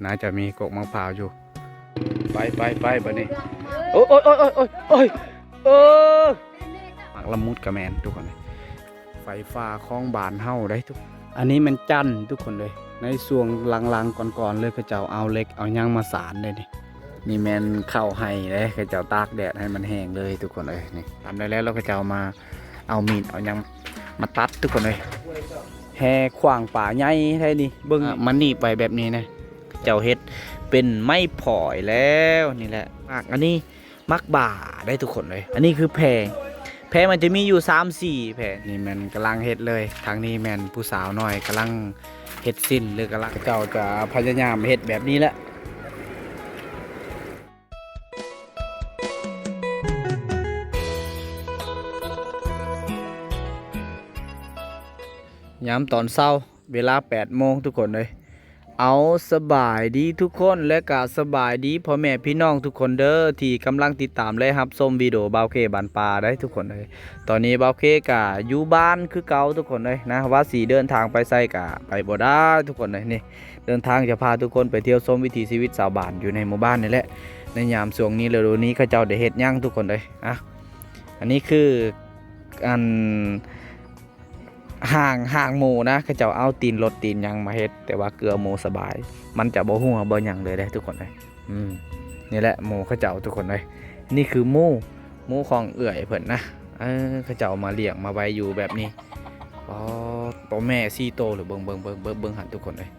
ໜ້າຈະມີກົກໝາກພ້າວຢູ່. ໄປ ໄປ ໄປ ບາດນີ້. ໂອ້ຍ ໂອ້ຍ ໂອ້ຍ ໂອ້ຍ ໂອ້ຍ ເອີ ໝາກລະມຸດກະແມ່ນທຸກຄົນ. ໄຟຟ້າຂອງບ້ານເຮົາໄດ໋ທຸກ ອັນນີ້ແມ່ນຈັນທຸກຄົນເອີຍ. ໃນຊ່ວງຫຼັງໆກ່ອນໆເລີຍ ເຂົາເຈົ້າເອົາເຫຼັກເອົາຫຍັງມາສານເດ້ນີ້. ນີ້ແມ່ນເຂົ້າໄຮ່ເດ້ ເຂົາເຈົ້າຕາກແດດໃຫ້ມັນແຫ້ງເລີຍທຸກຄົນເອີຍ. ນີ້ຕຳໄດ້ແລ້ວ ແລ້ວເຂົາເຈົ້າມາເອົາມີດເອົາຫຍັງມາຕັດທຸກຄົນເອີຍ. ແຮ່ຂວ້າງປາໃຫຍ່ໄດ໋ນີ້ ເບິ່ງ ອ່າ ມັນໜີບໄວ້ແບບນີ້ນະ. ເຈົ້າເຮັດເປັນໄມ້ພອຍແລ້ວນີ້ແຫຼະ. ໝາກອັນນີ້ ໝາກບ້າໄດ໋ທຸກຄົນເອີຍ. ອັນນີ້ຄືແພ ແພມັນຈະມີຢູ່ສາມສີ່ແພ. ນີ້ແມ່ນກຳລັງເຮັດເລີຍ. ທາງນີ້ແມ່ນຜູ້ສາວນ້ອຍກຳລັງເຮັດສິ້ນ ຫຼືກຳລັງ ເຂົາເຈົ້າຈະພະຍາຍາມເຮັດແບບນີ້ແຫຼະ. ຍາມຕອນເຊົ້າ ເວລາແປດໂມງທຸກຄົນເອີຍ. ເອົາ ສະບາຍດີທຸກຄົນ ແລະກະສະບາຍດີພໍ່ແມ່ພີ່ນ້ອງທຸກຄົນເດີ ທີ່ກຳລັງຕິດຕາມ ແລະ ຮັບຊົມວິດີໂອບ່າວເຄບ້ານປ່າໄດ໋ທຸກຄົນເອີຍ. ຕອນນີ້ບ່າວເຄກະຢູ່ບ້ານຄືເກົ່າທຸກຄົນເອີຍນະ. ວ່າຊິເດີນທາງໄປໃສກະໄປບໍ່ໄດ້ທຸກຄົນເອີຍ. ນີ້ເດີນທາງຈະພາທຸກຄົນໄປທ່ຽວຊົມວິຖີຊີວິດຊາວບ້ານຢູ່ໃນໝູ່ບ້ານນີ້ແຫຼະ. ໃນຍາມຊ່ວງນີ້ ລະດູນີ້ ເຂົາເຈົ້າໄດ້ເຮັດຫຍັງທຸກຄົນເອີຍ. ອ່ະ ອັນນີ້ຄື ອັນ ຫາງ ຫາງໝູນະ ເຂົາເຈົ້າເອົາຕີນລົດຕີນຫຍັງມາເຮັດ ແຕ່ວ່າເກືອໝູສະບາຍ ມັນຈະບໍ່ຮົ່ວບໍ່ຫຍັງເລີຍເດ້ທຸກຄົນເອີຍ. ອືມ ນີ້ແຫຼະໝູເຂົາເຈົ້າທຸກຄົນເອີຍ. ນີ້ຄືໝູ ໝູຂອງເອື້ອຍເພິ່ນນະ. ເອີ ເຂົາເຈົ້າມາລ້ຽງມາໄວ້ຢູ່ແບບນີ້. ອໍ ໂຕແມ່ສີ່ໂຕ ຫຼື ເບິ່ງ ເບິ່ງ ເບິ່ງ ເບິ່ງ ເບິ່ງຫັ້ນທຸກຄົນເອີຍ.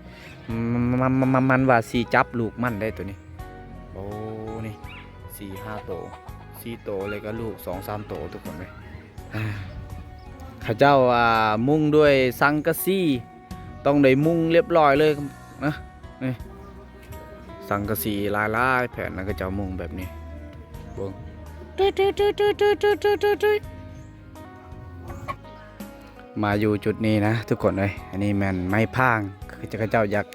ມັນ ມັນ ມັນ ມັນວ່າຊິຈັບລູກມັນໄດ໋ໂຕນີ້. ໂອ້ ນີ້ສີ່ຫ້າໂຕ ສີ່ໂຕ ແລ້ວກໍລູກສອງສາມໂຕທຸກຄົນເອີຍ. ເຂົາເຈົ້າ ອ່າ ມຸງດ້ວຍສັງກະສີ ຕ້ອງໄດ້ມຸງລຽບລ້ອຍເລີຍນະ. ນີ້ສັງກະສີຫຼາຍໆແຜ່ນນະ ເຂົາເຈົ້າມຸງແບບນີ້. ເບິ່ງ ມາຢູ່ຈຸດນີ້ນະທຸກຄົນເອີຍ. ອັນນີ້ແມ່ນໄມ້ພາງ ເຂົາເຈົ້າ ເຂົາເຈົ້າຢາກ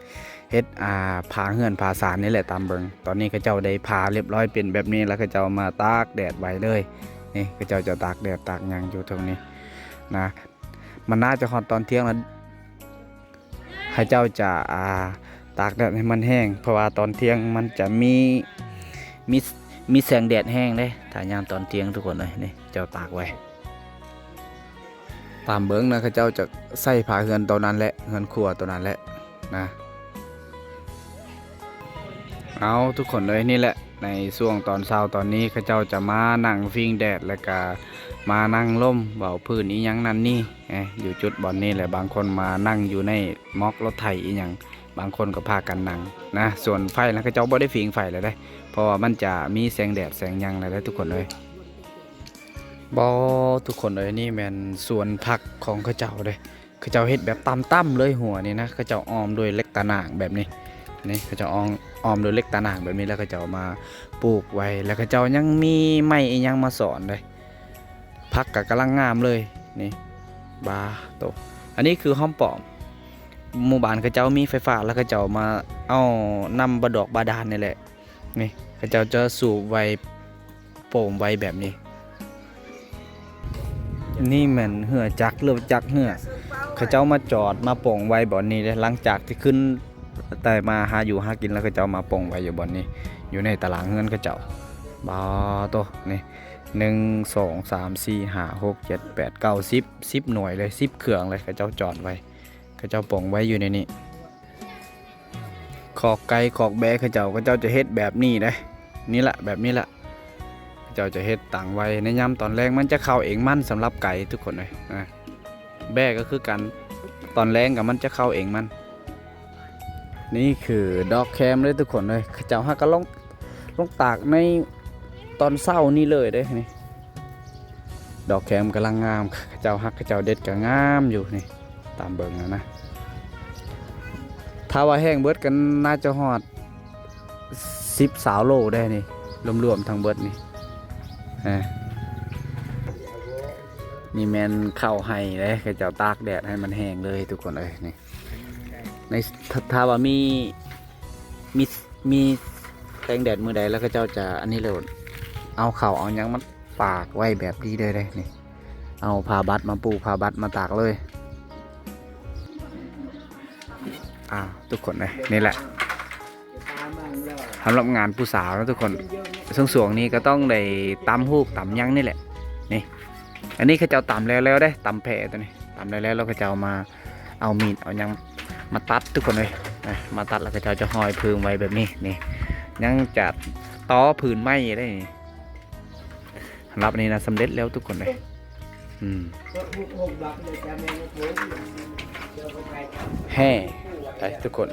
ເຮັດ ອ່າ ຝາເຮືອນຝາຊານນີ້ແຫຼະ ຕາມເບິ່ງ. ຕອນນີ້ເຂົາເຈົ້າໄດ້ຝາລຽບລ້ອຍເປັນແບບນີ້ ແລ້ວເຂົາເຈົ້າມາຕາກແດດໄວ້ເລີຍ. ນີ້ເຂົາເຈົ້າຈະຕາກແດດຕາກຫຍັງຢູ່ເທິງນີ້ນະ. ມັນໜ້າຈະຮອດຕອນທ່ຽງແລ້ວ ເຂົາເຈົ້າຈະ ອ່າ ຕາກແດດໃຫ້ມັນແຫ້ງ ເພາະວ່າຕອນທ່ຽງມັນຈະມີ ມີ ມີແສງແດດແຮງເດ້ ຖ້າຍາມຕອນທ່ຽງທຸກຄົນເອີຍ. ນີ້ເຈົ້າຕາກໄວ້. ຕາມເບິ່ງນະ ເຂົາເຈົ້າຈະໃສ່ຝາເຮືອນໂຕນັ້ນແຫຼະ ເຮືອນຄົວໂຕນັ້ນແຫຼະນະ. ເອົາ ທຸກຄົນເອີຍ ນີ້ແຫຼະ ໃນຊ່ວງຕອນເຊົ້າຕອນນີ້ ເຂົາເຈົ້າຈະມານັ່ງພິງແດດ ແລ້ວກະມານັ່ງລົມ ເວົ້າພື້ນອີ່ຫຍັງນັ້ນນີ້ ເອີ ຢູ່ຈຸດບ່ອນນີ້ແຫຼະ. ບາງຄົນມານັ່ງຢູ່ໃນໝອກລົດໄຖອີ່ຫຍັງ ບາງຄົນກໍພາກັນນັ່ງນະ. ສ່ວນໄຟນະ ເຂົາເຈົ້າບໍ່ໄດ້ຜິງໄຟແລ້ວເດ້ ເພາະວ່າມັນຈະມີແສງແດດແສງຫຍັງແລ້ວເດ້ ທຸກຄົນເອີຍ. ບໍ່ ທຸກຄົນເອີຍ ນີ້ແມ່ນສວນຜັກຂອງເຂົາເຈົ້າເດ້. ເຂົາເຈົ້າເຮັດແບບຕ່ຳໆເລີຍ ຫົວນີ້ນະ ເຂົາເຈົ້າອ້ອມດ້ວຍເຫຼັກຕາໜ່າງແບບນີ້. ນີ້ເຂົາເຈົ້າອ້ອມ ອ້ອມດ້ວຍເຫຼັກຕາໜ່າງແບບນີ້ ແລ້ວເຂົາເຈົ້າມາປູກໄວ້ ແລ້ວເຂົາເຈົ້າຍັງມີໄມ້ອີ່ຫຍັງມາສອນເດ້. ຜັກກໍກຳລັງງາມເລີຍ ນີ້ ບາໂຕ. ອັນນີ້ຄືຫ້ອມປ້ອມ ໝູ່ບ້ານເຂົາເຈົ້າມີໄຟຟ້າ ແລ້ວເຂົາເຈົ້າມາເອົານ້ຳບາດອກບາດານນີ້ແຫຼະ. ນີ້ເຂົາເຈົ້າຈະສູບໄວ້ ໂປ່ງໄວ້ແບບນີ້. ນີ້ແມ່ນເຮືອຈັກ ເຮືອຈັກເຮືອ ເຂົາເຈົ້າມາຈອດມາໂປ່ງໄວ້ບ່ອນນີ້ເດ້. ຫຼັງຈາກທີ່ຂຶ້ນໄຕ່ມາຫາຢູ່ຫາກິນແລ້ວ ເຂົາເຈົ້າມາໂປ່ງໄວ້ຢູ່ບ່ອນນີ້ ຢູ່ໃນຕາລາງເຮືອນເຂົາເຈົ້າ. ບາໂຕ ນີ້ ໜຶ່ງ ສອງ ສາມ ສີ່ ຫ້າ ຫົກ ເຈັດ ແປດ ເກົ້າ ສິບ ສິບໜ່ວຍເລີຍ ສິບເຄື່ອງເລີຍ ເຂົາເຈົ້າຈອດໄວ້ ເຂົາເຈົ້າໂປ່ງໄວ້ຢູ່ໃນນີ້. ຄອກໄກ່ຄອກແບ້ເຂົາເຈົ້າ ເຂົາເຈົ້າຈະເຮັດແບບນີ້ເດ້. ນີ້ລະ ແບບນີ້ລະ ເຂົາເຈົ້າຈະເຮັດຕັ້ງໄວ້. ໃນຍາມຕອນແລງມັນຈະເຂົ້າເອງມັນ ສຳລັບໄກ່ທຸກຄົນເອີຍນະ. ແບ້ກໍຄືກັນ ຕອນແລງກໍມັນຈະເຂົ້າເອງມັນ. ນີ້ຄືດອກແຄມເດ້ທຸກຄົນເອີຍ ເຂົາເຈົ້າຫາກໍລົງ ລົງຕາກໃນຕອນເຊົ້ານີ້ເລີຍເດ້ນີ້. ດອກແຄມກຳລັງງາມ ເຂົາເຈົ້າຫາກ ເຂົາເຈົ້າເດັດກໍງາມຢູ່ນີ້ ຕາມເບິ່ງນະ. ຖ້າວ່າແຫ້ງເບິດກໍໜ້າຈະຮອດສິບ ຊາວໂລໄດ້ນີ້ ລວມໆທັງເບິດນີ້. ອາ ນີ້ແມ່ນເຂົ້າໄຮ່ເດ້ ເຂົາເຈົ້າຕາກແດດໃຫ້ມັນແຫ້ງເລີຍທຸກຄົນເອີຍນີ້. ໃນ ຖ້າ ຖ້າວ່າມີ ມີ ມີແສງແດດມື້ໃດ ແລ້ວເຂົາເຈົ້າຈະອັນນີ້ໂລດ ເອົາເຂົ້າເອົາຫຍັງມາຕາກໄວ້ແບບນີ້ເລີຍເດ້ນີ້. ເອົາຜ້າບັດມາປູ ຜ້າບັດມາຕາກເລີຍ. ອ່າ ທຸກຄົນເອີຍ ນີ້ແຫຼະ ສຳລັບງານຜູ້ສາວເນາະທຸກຄົນ ຊ່ວງໆນີ້ກໍຕ້ອງໄດ້ຕຳຮູບຕຳຫຍັງນີ້ແຫຼະ. ນີ້ ອັນນີ້ເຂົາເຈົ້າຕຳແລ້ວໆເດ້ ຕຳແຜ່ຕົວນີ້ ຕຳແລ້ວໆ ແລ້ວເຂົາເຈົ້າມາເອົາມີດເອົາຫຍັງມາຕັດທຸກຄົນເອີຍ ນະ ມາຕັດແລ້ວເຂົາເຈົ້າຈະຫ້ອຍເພິ່ມໄວ້ແບບນີ້. ນີ້ ຍັງຈະຕໍ່ຜືນໄມ້ໄດ້ນີ້. ສຳລັບອັນນີ້ນະ ສຳເລັດແລ້ວທຸກຄົນເອີຍ. ອືມ ແຫ່ໄດ້ທຸກຄົນ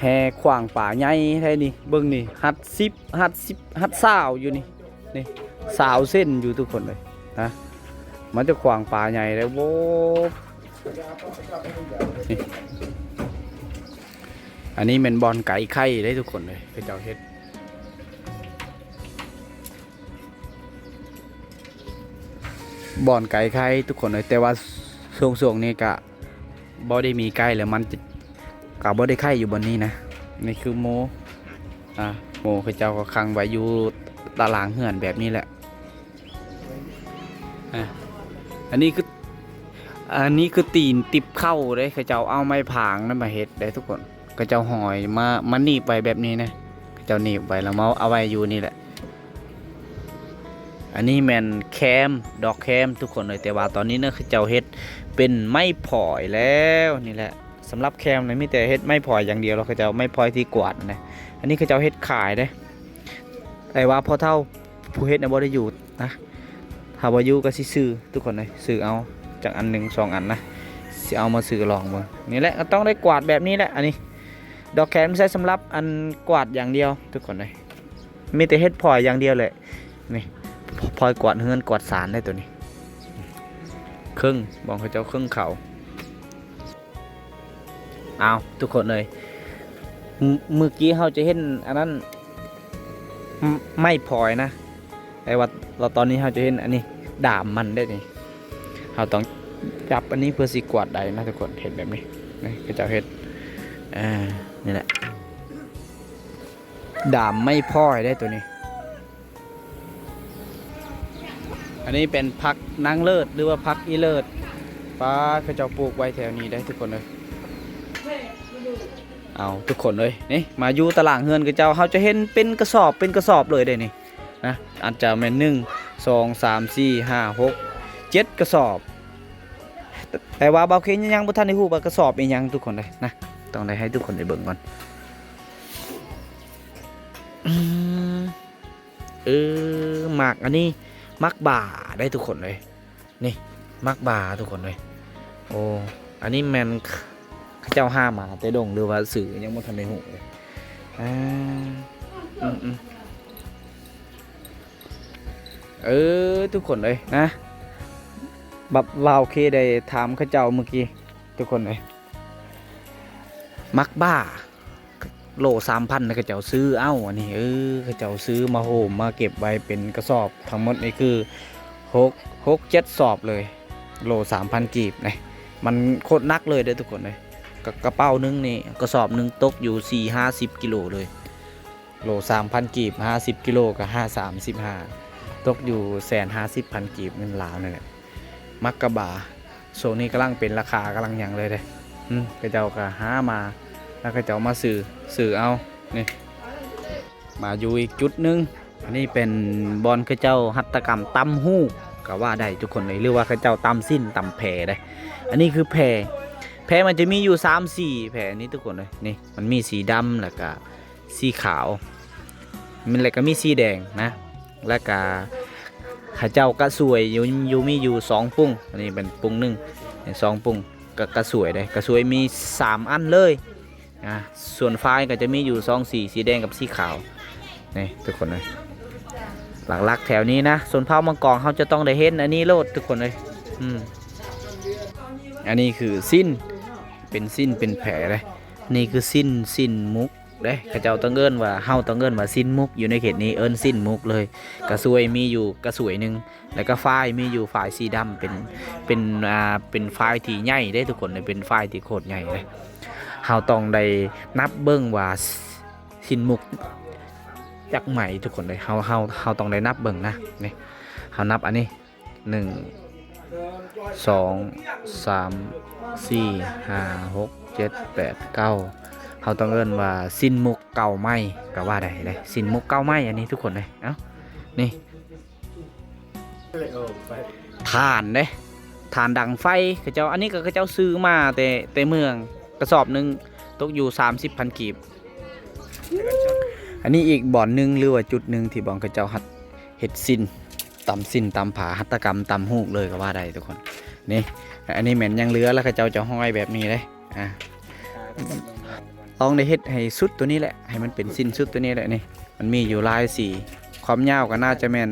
ແຫ່ຂວ້າງປາໃຫຍ່ໄດ້ນີ້. ເບິ່ງນີ້ ຮັດສິບ ຮັດສິບ ຮັດຊາວຢູ່ນີ້. ນີ້ ຊາວເຊັນຢູ່ທຸກຄົນເອີຍນະ ມັນຈະຂວ້າງປາໃຫຍ່ໄດ້. ໂອ້ ນີ້ ອັນນີ້ແມ່ນບ່ອນໄກໄຂ່ເດ້ທຸກຄົນເອີຍ ເຂົາເຈົ້າເຮັດ ບ່ອນໄກ່ໄຂ່ທຸກຄົນເອີຍ. ແຕ່ວ່າຊ່ວງໆນີ້ກະບໍ່ໄດ້ມີໄກ່ແລ້ວ ມັນຈະ ກະບໍ່ໄດ້ໄຂ່ຢູ່ບ່ອນນີ້ນະ. ນີ້ຄືໝູ ອ່າ ໝູເຂົາເຈົ້າກໍຂັງໄວ້ຢູ່ຕາລາງເຮືອນແບບນີ້ແຫຼະ. ອ່າ ອັນນີ້ຄື ອັນນີ້ຄືຕີນຕິບເຂົ້າເດ້ ເຂົາເຈົ້າເອົາໄມ້ພາງນັ້ນມາເຮັດເດ້ທຸກຄົນ. ເຂົາເຈົ້າຫ້ອຍມາ ມາໜີບໄວ້ແບບນີ້ນະ ເຂົາເຈົ້າໜີບໄວ້ແລ້ວມາເອົາໄວ້ຢູ່ນີ້ແຫຼະ. ອັນນີ້ແມ່ນແຄມ ດອກແຄມທຸກຄົນເອີຍ ແຕ່ວ່າຕອນນີ້ນະ ເຂົາເຈົ້າເຮັດເປັນໄມ້ພອຍແລ້ວນີ້ແຫຼະ. ສຳລັບແຄມນະ ມີແຕ່ເຮັດໄມ້ພອຍຢ່າງດຽວ ແລ້ວເຂົາເຈົ້າໄມ້ພອຍທີ່ກວາດນະ. ອັນນີ້ເຂົາເຈົ້າເຮັດຂາຍເດ້ ແຕ່ວ່າພໍ່ເຖົ້າຜູ້ເຮັດນະບໍ່ໄດ້ຢູ່ນະ ຖ້າວ່າຢູ່ກໍຊິຊື້ທຸກຄົນເອີຍ ຊື້ເອົາຈັກອັນໜຶ່ງສອງອັນນະ ຊິເອົາມາຊື້ລອງເບິ່ງ. ນີ້ແຫຼະ ກໍຕ້ອງໄດ້ກວາດແບບນີ້ແຫຼະ. ອັນນີ້ດອກແຄມໃຊ້ສຳລັບອັນກວາດຢ່າງດຽວທຸກຄົນເອີຍ ມີແຕ່ເຮັດພອຍຢ່າງດຽວແຫຼະ. ນີ້ ພອຍກວາດເຮືອນກວາດຊານໄດ້ໂຕນີ້ ເຄິ່ງ ບອກເຂົາເຈົ້າເຄິ່ງເຂົ້າ. ອ້າວ ທຸກຄົນເອີຍ ມື້ ມື້ກີ້ເຮົາຈະເຫັນອັນນັ້ນ ໄມ້ພອຍນະ ແຕ່ວ່າ ແລ້ວຕອນນີ້ເຮົາຈະເຫັນອັນນີ້ ດາມມັນເດ້ນີ້. ເຮົາຕ້ອງຈັບອັນນີ້ເພື່ອຊິກວາດໄດ້ນະທຸກຄົນ ເຮັດແບບນີ້ ນີ້ເຂົາເຈົ້າເຮັດ ເອີ ນີ້ແຫຼະ ດາມໄມ້ພອຍເດ້ໂຕນີ້. ອັນນີ້ເປັນຜັກນາງເລີດ ຫຼືວ່າຜັກອີເລີດ ປາດ ເຂົາເຈົ້າປູກໄວ້ແຖວນີ້ໄດ໋ທຸກຄົນເອີຍ. ເອົາ ທຸກຄົນເອີຍ ນີ້ ມາຢູ່ຕາລາງເຮືອນເຂົາເຈົ້າ ເຮົາຈະເຫັນເປັນກະສອບ ເປັນກະສອບເລີຍເດ້ນີ້ນະ. ອາດຈະແມ່ນ ໜຶ່ງ ສອງ ສາມ ສີ່ ຫ້າ ຫົກ ເຈັດ ກະສອບ ແຕ່ວ່າບ່າວເຄຍັງບໍ່ທັນໄດ້ຮູ້ວ່າກະສອບອີ່ຫຍັງທຸກຄົນເອີຍນະ ຕ້ອງໄດ້ໃຫ້ທຸກຄົນໄດ້ເບິ່ງກ່ອນ. ອືມ ເອີ ໝາກອັນນີ້ ໝາກບາໄດ໋ທຸກຄົນເອີຍ ນີ້ ໝາກບາທຸກຄົນເອີຍ. ໂອ້ ອັນນີ້ແມ່ນ ເຂົາເຈົ້າຫາມາແຕ່ດົງ ຫຼືວ່າຊື່ ຍັງບໍ່ທັນໄດ້ຮູ້ເລີຍ. ອ່າ ອືມໆ ເອີ ທຸກຄົນເອີຍນະ ບັບ ບ່າວເຄໄດ້ຖາມເຂົາເຈົ້າມື້ກີ້ທຸກຄົນເອີຍ ໝາກບາ ໂລສາມພັນ ເຂົາເຈົ້າຊື້ເອົາອັນນີ້ ເອີ ເຂົາເຈົ້າຊື້ມາໂຮມມາເກັບໄວ້ເປັນກະສອບ ທັງໝົດນີ້ຄືຫົກ ຫົກ ເຈັດສອບເລີຍ ໂລສາມພັນກີບນະ. ມັນໂຄດໜັກເລີຍເດີທຸກຄົນເອີຍ ກະ ກະເປົາໜຶ່ງນີ້ ກະສອບໜຶ່ງຕົກຢູ່ສີ່ຫ້າສິບກິໂລເລີຍ ໂລສາມພັນກີບ ຫ້າສິບກິໂລກະຫ້າ ສາມສິບຫ້າ ຕົກຢູ່ແສນຫ້າສິບພັນກີບ ເງິນລາວນີ້ແຫຼະ. ໝາກກະບາ ຊ່ວງນີ້ກຳລັງເປັນລາຄາ ກຳລັງຫຍັງເລີຍເດ້. ອືມ ເຂົາເຈົ້າກໍຫາມາ ແລ້ວເຂົາເຈົ້າມາຊື້ ຊື້ເອົາ. ນີ້ ມາຢູ່ອີກຈຸດໜຶ່ງ ອັນນີ້ເປັນບ່ອນເຂົາເຈົ້າຫັດຖະກຳຕ່ຳຫູກ ກໍວ່າໄດ້ທຸກຄົນເອີຍ ຫຼືວ່າເຂົາເຈົ້າຕ່ຳສິ້ນ ຕ່ຳແພໄດ໋. ອັນນີ້ຄືແພ ແພມັນຈະມີຢູ່ສາມສີ່ແພນີ້ທຸກຄົນເອີຍ. ນີ້ ມັນມີສີດຳ ແລ້ວກະ ສີຂາວ ແມ່ນ ແລ້ວກໍມີສີແດງນະ ແລ້ວກໍເຂົາເຈົ້າກະສວຍຢູ່ ຢູ່ ມີຢູ່ສອງປຸ້ງ ອັນນີ້ເປັນປຸ້ງໜຶ່ງ ນີ້ສອງປຸ້ງ ກະ ກະສວຍເດ້ ກະສວຍມີສາມອັນເລີຍ. ອ່າ ສ່ວນຝ້າຍກໍຈະມີຢູ່ສອງສີ ສີແດງກັບສີຂາວ. ນີ້ທຸກຄົນເອີຍ ຫຼັກໆແຖວນີ້ນະ ຊົນເຜົ່າມັງກອງເຮົາຈະຕ້ອງໄດ້ເຫັນອັນນີ້ໂລດທຸກຄົນເອີຍ. ອືມ ອັນນີ້ຄືສິ້ນ ເປັນສິ້ນເປັນແພເດ້. ນີ້ຄືສິ້ນ ສິ້ນໝຸກ ເດ້ ເຂົາເຈົ້າຕ້ອງເອີ້ນວ່າ ເຮົາຕ້ອງເອີ້ນວ່າສິ້ນໝຸກ ຢູ່ໃນເຂດນີ້ເອີ້ນສິ້ນໝຸກເລີຍ. ກະສວຍມີຢູ່ກະສວຍໜຶ່ງ ແລ້ວກະຝ້າຍມີຢູ່ຝ້າຍສີດຳ ເປັນ ເປັນ ອ່າ ເປັນຝ້າຍທີ່ໃຫຍ່ເດ້ທຸກຄົນ ເປັນຝ້າຍທີ່ໂຄດໃຫຍ່ເດ້. ເຮົາຕ້ອງໄດ້ນັບເບິ່ງວ່າ ສິ້ນໝຸກຈັກໄມ້ທຸກຄົນເອີຍ ເຮົາ ເຮົາ ເຮົາຕ້ອງໄດ້ນັບເບິ່ງນະ. ນີ້ ເຮົານັບອັນນີ້ ໜຶ່ງ ສອງ ສາມ ສີ່ ຫ້າ ຫົກ ເຈັດ ແປດ ເກົ້າ ເຮົາຕ້ອງເອີ້ນວ່າຊີ້ນໝົກເກົ້າໄມ້ກໍວ່າໄດ້ເດ້ ຊີ້ນໝົກເກົ້າໄມ້ອັນນີ້ທຸກຄົນເອີຍ. ເອົ້າ ນີ້ ຖ່ານເດ້ ຖ່ານດັງໄຟ ເຂົາເຈົ້າ ອັນນີ້ກໍເຂົາເຈົ້າຊື້ມາແຕ່ ແຕ່ເມືອງ ກະສອບໜຶ່ງຕົກຢູ່ສາມສິບພັນກີບ. ອັນນີ້ອີກບ່ອນໜຶ່ງ ຫຼືວ່າຈຸດໜຶ່ງທີ່ບ່ອນເຂົາເຈົ້າຮັດ ເຮັດສິ້ນ ຕຳສິ້ນຕຳຜ້າ ຫັດຖະກຳຕຳຮູບເລີຍກໍວ່າໄດ້ທຸກຄົນ. ນີ້ ອັນນີ້ແມ່ນຍັງເຫຼືອ ແລ້ວເຂົາເຈົ້າຈະຮ້ອຍແບບນີ້ເດ້. ອ່າ ຕ້ອງໄດ້ເຮັດໃຫ້ສຸດຕົວນີ້ແຫຼະ ໃຫ້ມັນເປັນສິ້ນສຸດຕົວນີ້ແຫຼະ. ນີ້ ມັນມີຢູ່ຫຼາຍສີ ຄວາມຍາວກໍໜ້າຈະແມ່ນ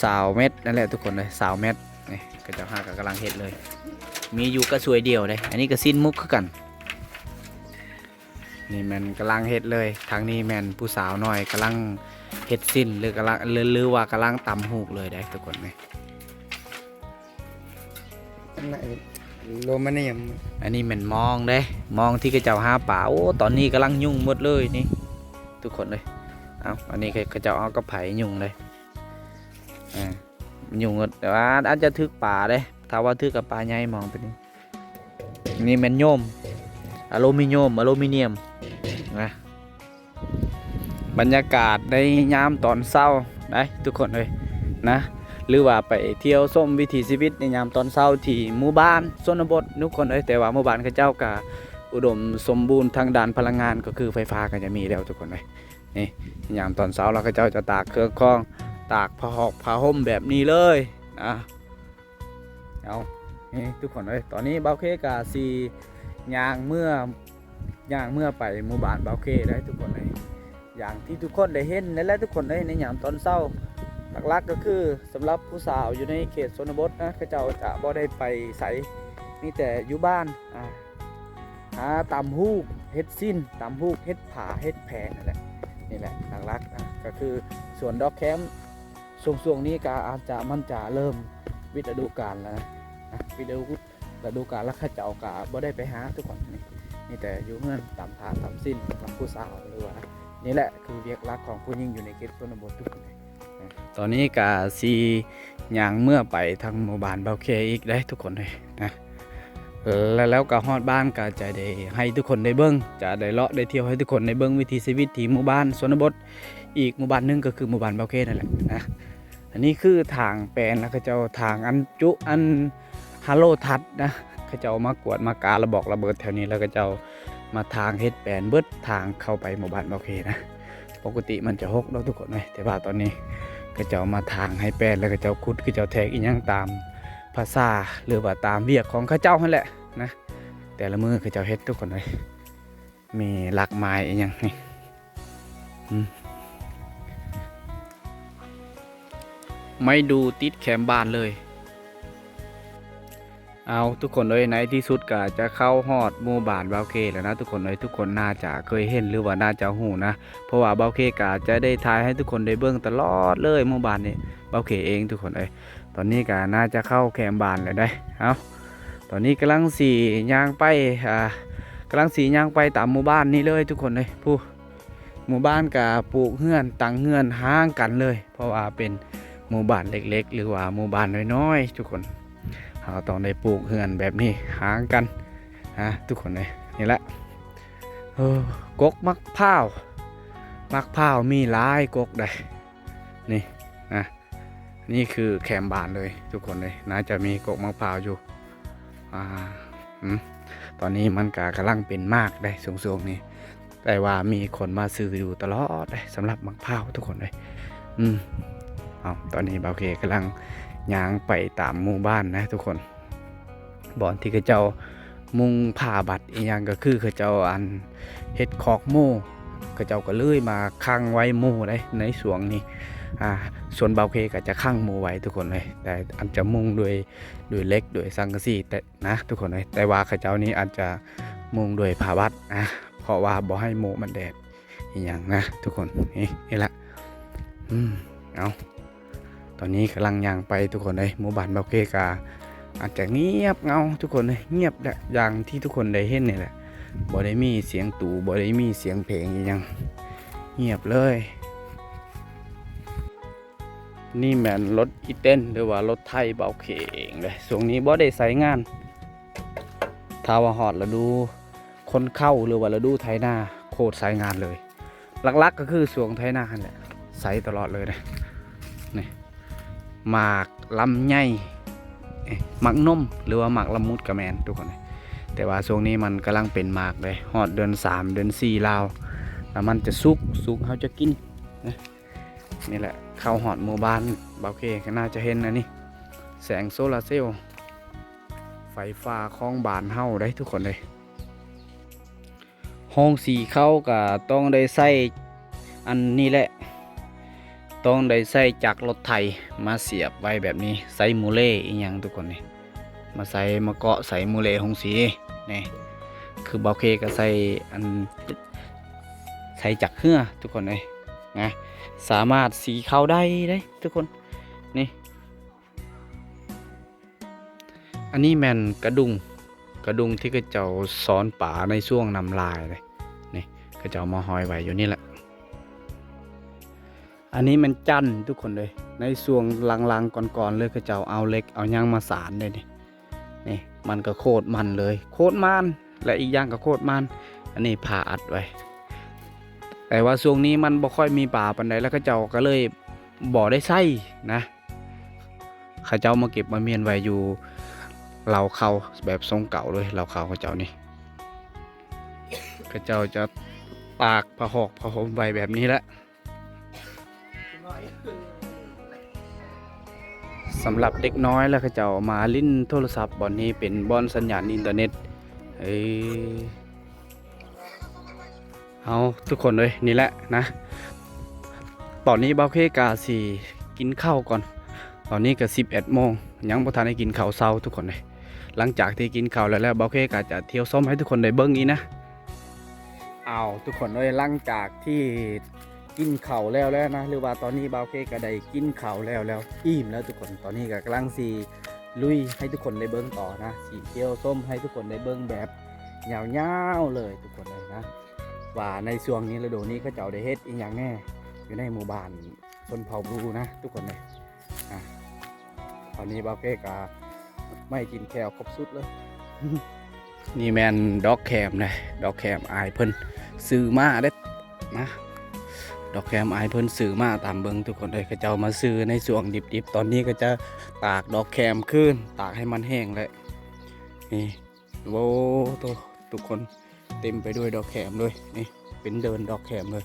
ຊາວແມັດນັ້ນແຫຼະທຸກຄົນເອີຍ ຊາວແມັດ. ນີ້ ເຂົາເຈົ້າຫາກໍກຳລັງເຮັດເລີຍ ມີຢູ່ກະສວຍດຽວເດ້. ອັນນີ້ກໍສິ້ນໝົກຄືກັນ. ນີ້ແມ່ນກຳລັງເຮັດເລີຍ ທາງນີ້ແມ່ນຜູ້ສາວນ້ອຍກຳລັງເຮັດສິ້ນ ຫຼືກຳລັງ ຫຼື ຫຼືວ່າກຳລັງຕຳຮູບເລີຍເດ້ທຸກຄົນ. ນີ້ ໂລມານຽມ ອັນນີ້ແມ່ນມອງເດ້ ມອງທີ່ເຂົາເຈົ້າຫາປາ. ໂອ້ ຕອນນີ້ກຳລັງຫຍຸ້ງໝົດເລີຍນີ້ທຸກຄົນເອີຍ. ເອົ້າ ອັນນີ້ເຂົາເຈົ້າເອົາກັບໄຜຫຍຸ້ງເດ້ ອ່າ ຫຍຸ້ງໝົດ ແຕ່ວ່າອາດຈະຖືກປາເດ້ ຖ້າວ່າຖືກກັບປາໃຫຍ່ມອງຕົວນີ້. ນີ້ແມ່ນໂຍມ ອາລູມີໂຍມ ອາລູມີນຽມນະ. ບັນຍາກາດໃນຍາມຕອນເຊົ້າໄດ໋ທຸກຄົນເອີຍນະ ຫຼືວ່າໄປທ່ຽວຊົມວິຖີຊີວິດໃນຍາມຕອນເຊົ້າທີ່ໝູ່ບ້ານຊົນນະບົດທຸກຄົນເອີຍ. ແຕ່ວ່າໝູ່ບ້ານເຂົາເຈົ້າກະອຸດົມສົມບູນທາງດ້ານພະລັງງານ ກໍຄືໄຟຟ້າກໍຈະມີແລ້ວທຸກຄົນເອີຍ. ນີ້ ຍາມຕອນເຊົ້າລະເຂົາເຈົ້າຈະຕາກເຄື່ອງຂອງ ຕາກຜ້າຫອກຜ້າຫົ່ມແບບນີ້ເລີຍນະ. ເອົາ ນີ້ທຸກຄົນເອີຍ ຕອນນີ້ບ່າວເຄກະຊິຍ່າງເມືອ ຍ່າງເມືອໄປໝູ່ບ້ານບ່າວເຄໄດ໋ທຸກຄົນເອີຍ. ຢ່າງທີ່ທຸກຄົນໄດ້ເຫັນນັ້ນແຫຼະທຸກຄົນເອີຍ ໃນຍາມຕອນເຊົ້າ ຫຼັກໆກໍຄືສຳລັບຜູ້ສາວຢູ່ໃນເຂດຊົນນະບົດນະ ເຂົາເຈົ້າຈະບໍ່ໄດ້ໄປໃສ ມີແຕ່ຢູ່ບ້ານ ອ່າ ຫາຕຳຮູບ ເຮັດສິ້ນ ຕຳຮູບ ເຮັດຜ້າ ເຮັດແພນັ້ນແຫຼະ. ນີ້ແຫຼະຫຼັກໆນະ ກໍຄືສວນດອກແຄມ ຊ່ວງໆນີ້ກໍອາດຈະ ມັນຈະເລີ່ມປິດລະດູການແລ້ວນະ ປິດລະດູ ລະດູການແລ້ວ ເຂົາເຈົ້າກໍບໍ່ໄດ້ໄປຫາທຸກຄົນ. ນີ້ ມີແຕ່ຢູ່ເຮືອນຕຳຜ້າຕຳສິ້ນກັບຜູ້ສາວ ຫຼືວ່າ ນີ້ແຫຼະຄືວຽກຫຼັກຂອງຜູ້ຍິງຢູ່ໃນເຂດຊົນນະບົດທຸກຄົນ. ຕອນນີ້ກະຊິຍ່າງເມືອໄປທາງໝູ່ບ້ານບ່າວເຄອີກໄດ໋ທຸກຄົນເອີຍນະ. ແລ້ວ ແລ້ວກະຮອດບ້ານກະຈະໄດ້ໃຫ້ທຸກຄົນໄດ້ເບິ່ງ ຈະໄດ້ເລາະໄດ້ທ່ຽວໃຫ້ທຸກຄົນໄດ້ເບິ່ງວິຖີຊີວິດທີ່ໝູ່ບ້ານຊົນນະບົດ ອີກໝູ່ບ້ານໜຶ່ງກໍຄືໝູ່ບ້ານບ່າວເຄນັ້ນແຫຼະນະ. ອັນນີ້ຄືທາງແປນ ແລ້ວເຂົາເຈົ້າທາງອັນຈຸ ອັນຮາໂລທັດນະ ເຂົາເຈົ້າມາກວດມາກາລະບອກລະເບີດແຖວນີ້ ແລ້ວເຂົາເຈົ້າມາທາງເຮັດແປນເບິດທາງເຂົ້າໄປໝູ່ບ້ານບ່າວເຄນະ. ປົກກະຕິມັນຈະຮົກເນາະທຸກຄົນເອີຍ ແຕ່ວ່າຕອນນີ້ເຂົາເຈົ້າມາທາງໃຫ້ແປນ ແລ້ວເຂົາເຈົ້າຂຸດ ເຂົາເຈົ້າແທກອີ່ຫຍັງຕາມພາສາ ຫຼືວ່າຕາມວຽກຂອງເຂົາເຈົ້າຫັ້ນແຫຼະນະ. ແຕ່ລະມື້ເຂົາເຈົ້າເຮັດທຸກຄົນເອີຍ ມີລາກໄມ້ອີ່ຫຍັງນີ້ ອືມ ໄມ້ດູຕິດແຄມບ້ານເລີຍ. ເອົາ ທຸກຄົນເອີຍ ໃນທີ່ສຸດກະຈະເຂົ້າຮອດໝູ່ບ້ານບ່າວເຄແລ້ວນະທຸກຄົນເອີຍ. ທຸກຄົນໜ້າຈະເຄີຍເຫັນ ຫຼືວ່າໜ້າຈະຮູ້ນະ ເພາະວ່າບ່າວເຄກະຈະໄດ້ຖ່າຍໃຫ້ທຸກຄົນໄດ້ເບິ່ງຕະຫຼອດເລີຍ ໝູ່ບ້ານນີ້ ບ່າວເຄເອງທຸກຄົນເອີຍ. ຕອນນີ້ກະໜ້າຈະເຂົ້າແຄມບ້ານແລ້ວເດ້. ເອົາ ຕອນນີ້ກຳລັງຊິຍ່າງໄປ ອ່າ ກຳລັງຊິຍ່າງໄປຕາມໝູ່ບ້ານນີ້ເລີຍທຸກຄົນເອີຍ. ຜູ້ ໝູ່ບ້ານກະປູກເຮືອນ ຕັ້ງເຮືອນຫ່າງກັນເລີຍ ເພາະວ່າເປັນໝູ່ບ້ານເລັກໆ ຫຼືວ່າໝູ່ບ້ານນ້ອຍໆ ທຸກຄົນ ເຮົາຕ້ອງໄດ້ປູກເຮືອນແບບນີ້ຫ່າງກັນ ອ່າ ທຸກຄົນເອີຍ. ນີ້ແຫຼະ ໂອ້ ກົກໝາກພ້າວ ໝາກພ້າວມີຫຼາຍກົກໃດ໋ ນີ້ນະ. ນີ້ຄືແຄມບ້ານເລີຍທຸກຄົນເອີຍ ໜ້າຈະມີກົກໝາກພ້າວຢູ່. ອ່າ ອືມ ຕອນນີ້ມັນກະກຳລັງເປັນໝາກໄດ໋ ຊ່ວງໆນີ້ ແຕ່ວ່າມີຄົນມາຊື້ຢູ່ຕະຫຼອດເດ້ ສຳລັບໝາກພ້າວທຸກຄົນເອີຍ. ອືມ ເອົາ ຕອນນີ້ບ່າວເຄກຳລັງຍ່າງໄປຕາມໝູ່ບ້ານນະທຸກຄົນ ບ່ອນທີ່ເຂົາເຈົ້າມຸງຜ້າບັດອີ່ຫຍັງ ກໍຄືເຂົາເຈົ້າ ອັນ ເຮັດຄອກໝູ ເຂົາເຈົ້າກໍເລີຍມາຂັງໄວ້ໝູໄດ໋ ໃນຊ່ວງນີ້. ອ່າ ສ່ວນບ່າວເຄກໍຈະຂັງໝູໄວ້ທຸກຄົນເອີຍ ແຕ່ອາດຈະມຸງດ້ວຍ ດ້ວຍເຫຼັກ ດ້ວຍສັງກະສີ ແຕ່ ນະທຸກຄົນເອີຍ ແຕ່ວ່າເຂົາເຈົ້ານີ້ອາດຈະມຸງດ້ວຍຜ້າບັດນະ ເພາະວ່າບໍ່ໃຫ້ໝູມັນແດດອີ່ຫຍັງນະທຸກຄົນ. ນີ້ ນີ້ລະ ອືມ ເອົາ ຕອນນີ້ກຳລັງຍ່າງໄປທຸກຄົນເອີຍ. ໝູ່ບ້ານບ່າວເຄກະອາດຈະງຽບເຫງົາທຸກຄົນເອີຍ ງຽບແຫຼະ ຢ່າງທີ່ທຸກຄົນໄດ້ເຫັນນີ້ແຫຼະ ບໍ່ໄດ້ມີສຽງຕູ້ ບໍ່ໄດ້ມີສຽງເພງອີ່ຫຍັງ ງຽບເລີຍ. ນີ້ແມ່ນລົດອີແຕນ ຫຼືວ່າລົດໄຖບ່າວເຄເອງເດ້ ຊ່ວງນີ້ບໍ່ໄດ້ໃຊ້ງານ. ຖ້າວ່າຮອດລະດູ ຄົນເຂົ້າ ຫຼືວ່າລະດູໄຖນາ ໂຄດໃຊ້ງານເລີຍ. ຫຼັກໆກໍຄືຊ່ວງໄຖນາຫັ້ນແຫຼະ ໃຊ້ຕະຫຼອດເລີຍເດ້. ນີ້ ໝາກລຳໄຍ ເອີ ໝາກນົມ ຫຼືວ່າໝາກລະມຸດກໍແມ່ນທຸກຄົນ. ແຕ່ວ່າຊ່ວງນີ້ມັນກຳລັງເປັນໝາກເດ້ ຮອດເດືອນສາມ ເດືອນສີ່ລາວ ແລ້ວມັນຈະສຸກ ສຸກເຮົາຈະກິນນະ. ນີ້ແຫຼະ ເຂົ້າຮອດໝູ່ບ້ານ ບ່າວເຄກໍໜ້າຈະເຫັນອັນນີ້ ແສງໂຊລາເຊວ ໄຟຟ້າຂອງບ້ານເຮົາເດ້ທຸກຄົນເດ້. ໂຮງສີເຂົ້າກໍຕ້ອງໄດ້ໃຊ້ອັນນີ້ແຫຼະ ຕ້ອງໄດ້ໃຊ້ຈັກລົດໄຖມາສຽບໄວ້ແບບນີ້ ໃຊ້ມູເລ່ອີ່ຫຍັງທຸກຄົນນີ້ ມາໃສ່ ມາເກາະໃສ່ມູເລ່ໂຮງສີນີ້. ຄືບ່າວເຄກໍໃຊ້ອັນ ໃຊ້ຈັກເຮືອທຸກຄົນເອີຍນະ ສາມາດສີເຂົ້າໄດ້ເດ້ທຸກຄົນ. ນີ້ ອັນນີ້ແມ່ນກະດຸງ ກະດຸງທີ່ເຂົາເຈົ້າຊ້ອນປາໃນຊ່ວງນ້ຳຫຼາຍເດ້. ນີ້ ເຂົາເຈົ້າມາຫ້ອຍໄວ້ຢູ່ນີ້ແຫຼະ. ອັນນີ້ແມ່ນຈັນທຸກຄົນເອີຍ ໃນຊ່ວງຫຼັງໆກ່ອນໆເລີຍ ເຂົາເຈົ້າເອົາເຫຼັກເອົາຫຍັງມາສານເດ້ນີ້. ນີ້ ມັນກໍໂຄດມັນເລີຍ ໂຄດມັນ ແລະ ອີກຢ່າງກໍໂຄດມັນ. ອັນນີ້ຜ້າອັດໄວ້ ແຕ່ວ່າຊ່ວງນີ້ມັນບໍ່ຄ່ອຍມີປາປານໃດ ແລ້ວເຂົາເຈົ້າກໍເລີຍບໍ່ໄດ້ໃຊ້ນະ. ເຂົາເຈົ້າມາເກັບມາມ້ຽນໄວ້ຢູ່ເລົ້າເຂົ້າແບບຊົງເກົ່າເລີຍ ເລົ້າເຂົ້າເຂົາເຈົ້ານີ້ ເຂົາເຈົ້າຈະຕາກຜ້າຫອກຜ້າຫົ່ມໄວ້ແບບນີ້ແຫຼະ. ສຳລັບເດັກນ້ອຍ ແລ້ວເຂົາເຈົ້າມາຫຼິ້ນໂທລະສັບ ບ່ອນນີ້ເປັນບ່ອນສັນຍານອິນເຕີເນັດ. ເອີ ເອົາ ທຸກຄົນເອີຍ ນີ້ແຫຼະນະ ຕອນນີ້ບ່າວເຄກະຊິກິນເຂົ້າກ່ອນ. ຕອນນີ້ກະສິບເອັດໂມງ ຍັງບໍ່ທັນໄດ້ກິນເຂົ້າເຊົ້າທຸກຄົນເອີຍ. ຫຼັງຈາກທີ່ກິນເຂົ້າແລ້ວ ແລ້ວບ່າວເຄກະຈະທ່ຽວຊົມໃຫ້ທຸກຄົນໄດ້ເບິ່ງອີກນະ. ເອົາ ທຸກຄົນເອີຍ ຫຼັງຈາກທີ່ກິນເຂົ້າແລ້ວແລ້ວນະ ຫຼືວ່າຕອນນີ້ບ່າວເຄກະໄດ້ກິນເຂົ້າແລ້ວແລ້ວ ອີ່ມແລ້ວທຸກຄົນ. ຕອນນີ້ກະກຳລັງຊິລຸຍໃຫ້ທຸກຄົນໄດ້ເບິ່ງຕໍ່ນະ ຊິທ່ຽວຊົມໃຫ້ທຸກຄົນໄດ້ເບິ່ງແບບຍາວໆເລີຍທຸກຄົນເອີຍນະ ວ່າໃນຊ່ວງນີ້ ລະດູນີ້ ເຂົາເຈົ້າໄດ້ເຮັດອີ່ຫຍັງແດ່ຢູ່ໃນໝູ່ບ້ານຊົນເຜົ່າບຣູນະທຸກຄົນເອີຍ. ອາ ຕອນນີ້ບ່າວເຄກະໄມ້ກິນແຂ້ວຄົບຊຸດເລີຍ. ນີ້ແມ່ນດອກແຄມເດ້ ດອກແຄມອ້າຍເພິ່ນຊື້ມາເດ້ນະ ດອກແຄມອ້າຍເພິ່ນຊື້ມາ. ຕາມເບິ່ງທຸກຄົນເອີຍ ເຂົາເຈົ້າມາຊື້ໃນຊ່ວງດິບໆ ຕອນນີ້ກໍຈະຕາກດອກແຄມຄືນ ຕາກໃຫ້ມັນແຫ້ງແລ້ວ. ນີ້ ໂອ້ໂຕ ທຸກຄົນ ເຕັມໄປດ້ວຍດອກແຄມເລີຍ. ນີ້ເປັນເດີ່ນດອກແຄມເລີຍ